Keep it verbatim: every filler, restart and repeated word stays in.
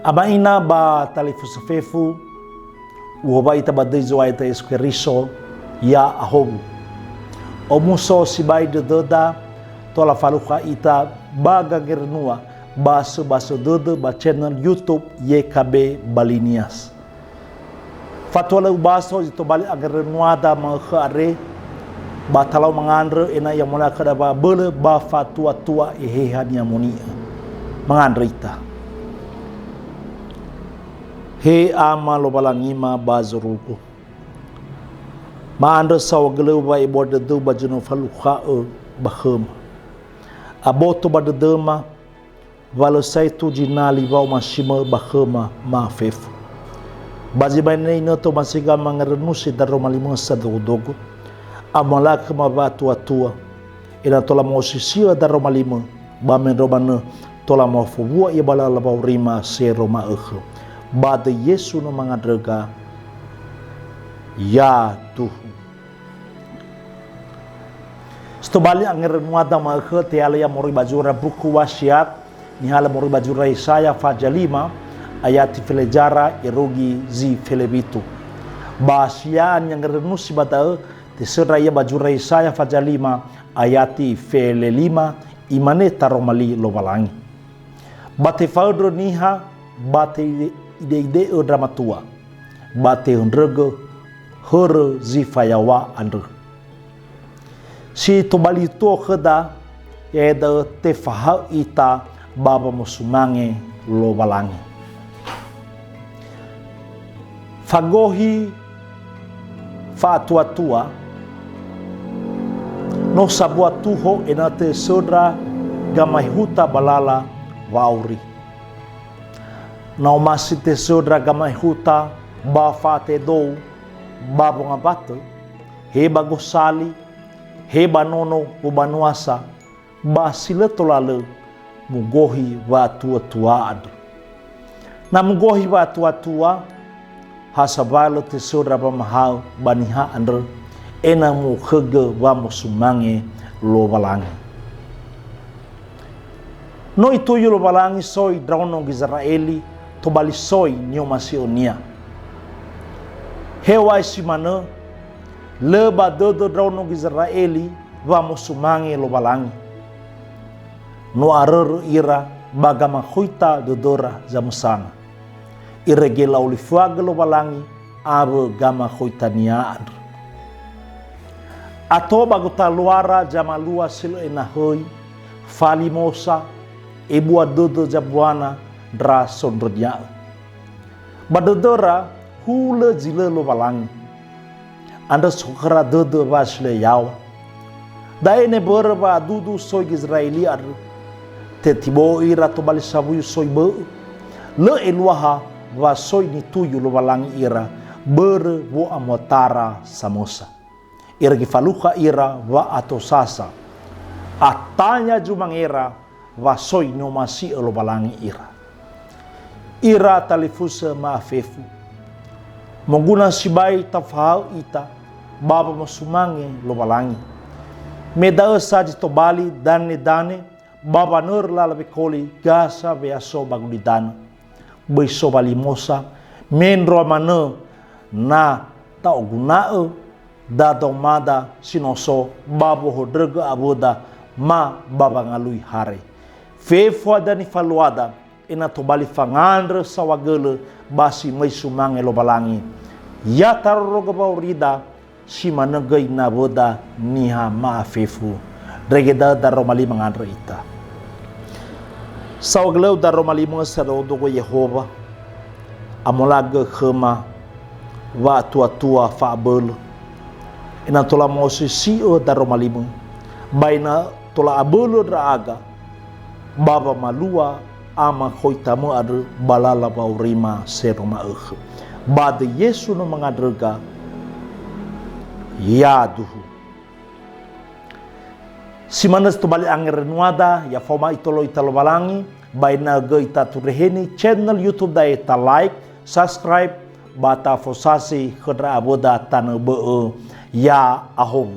Ama ina ba talifusö fefu, u'owai ita ba döi Zo'aya ita Yesu Keriso, ya'ahowu. Omuso sibai dödöda, tola falukha ita ba gangerenua, ba söbasö dödö ba channel YouTube Y K B Bali Nias. Fatua lö ubaso zi tobali angerenuada ma'ökhö andre, ba talau mangandrö ena'ö ia molakhöda wa'abölö ba fatuatua Eheha ni'amoni'ö. Mangandrö ita. He Ama Lowalangima ba zorugo. Ma'andrö saohagölö wa'ebua dödöu ba zi no falukha'ö ba khöma. Aboto ba dödöma, wa lö saetu zinali wa'omasimö ba khöma ma'afefu. Ba zi mane inötö omasiga mangerenusi daroma limö sadogodogo, amalakhö ma wa'atuatua, ena'ö tola mo'osisi'ö daroma limö, ba mendrua manö tola mofowua ia ba lala wa'aurima sero ma'ökhö. Ba döi Yesu no mangandröga, yaduhu. Zi tobali angerenuada ma'ökhö te'ala ia moroi ba zura buku Wasiat, nihalö moroi ba zura Yesaya faza lima, ayati felezara irugi zi felewitu. Ba sia'a ni'angerenusi ba da'ö, tesöndra ia ba zura Yesaya faza lima, ayati felelima, imane taroma li Lowalangi. Ba tefa'öndrö niha, ba te'ide'ide'ö ndra matua, ba tehöndrögö hörö zi fayaŵa andrö. Si tobali tuo khöda, ya'ia da'ö tefahaö ita ba wamosumange Lowalangi. Fagohi fa'atuatua, no sambua tuho ena'ö tesöndra gamaehuta ba lala wa'auri. Na omasi tesöndra gamaehuta ba fa'atedou ba wongambatö, he ba gosali, he ba nono wobanuasa, ba si lö tola lö mugohi wa'atuatua andrö. Na mugohi wa'atuatua, ha sambua lö tesöndra wamahaö ba niha andrö, ena'ö mu'ökhögö wamosumange Lowalangi. No ituyu Lowalangi soi ndraono Gizera'eli tobali soi ni'omasi'önia. Heŵa'ae si manö, lö ba dödö ndraono Gizera'eli wamosumange Lowalangi. No arörö ira ba gamakhoita dödöra zamösana. Irege la'olifuagö Lowalangi awö gamakhoitania andrö. Ato ba gotaluara zamalua si lö enahöi, falimosa, ebua dödö zambuana ndra sondrönia'ö. Ba dödöra hulö zi lö Lowalangi. Andrö so khöra dödö wa si lö yaŵa. Da'e ne börö wa'adudu soi Gizera'eli andrö. Tetibo'ö ira tobali sawuyu soi bö'ö. Lö eluaha wa soi nituyu Lowalangi ira, börö wo'amuatara samösa. Irege falukha ira wa'atosasa. Atanya zumangera wa soi ni'omasi'ö Lowalangi ira. Ira talifusö ma'afefu. Moguna sibai tafahaö ita ba wamosumange Lowalangi. Me da'ö sa zi tobali danedane ba wanörö lala wekoli gasa we'aso ba gulidanö. Böi so walimosa, mendrua manö na ta'oguna'ö dadaomada si no so ba wohondrögö awöda ma ba wangalui hare. Fefu hadia nifaluada, ena'ö tobali fangandrö saohagölö ba si möi sumange Lowalangi. Ya tarorogö wa'aurida, si manö göi nawöda niha ma'afefu. Irege da'ö daroma li mangandrö ita. Saohagölö daroma limö sadogodogo Yehowa, amolagö khöma wa'atuatua fa'abölö. Ena'ö tola mo'osisi'ö daroma limö, ba ena'ö tola abölö ndra'aga, ba wamalua amakhoitamö andrö ba lala wa'aurima sero ma'ökhö. Ba döi Yesu no mangandröga, yaduhu. Si manö zi tobali angerenuada, ya faoma itolo ita Lowalangi, ba ena'ö göi tatundreheni channel YouTube da'e, ta like, subscribe, ba tafosasi khö ndra awöda tanö bö'ö, ya'ahowu.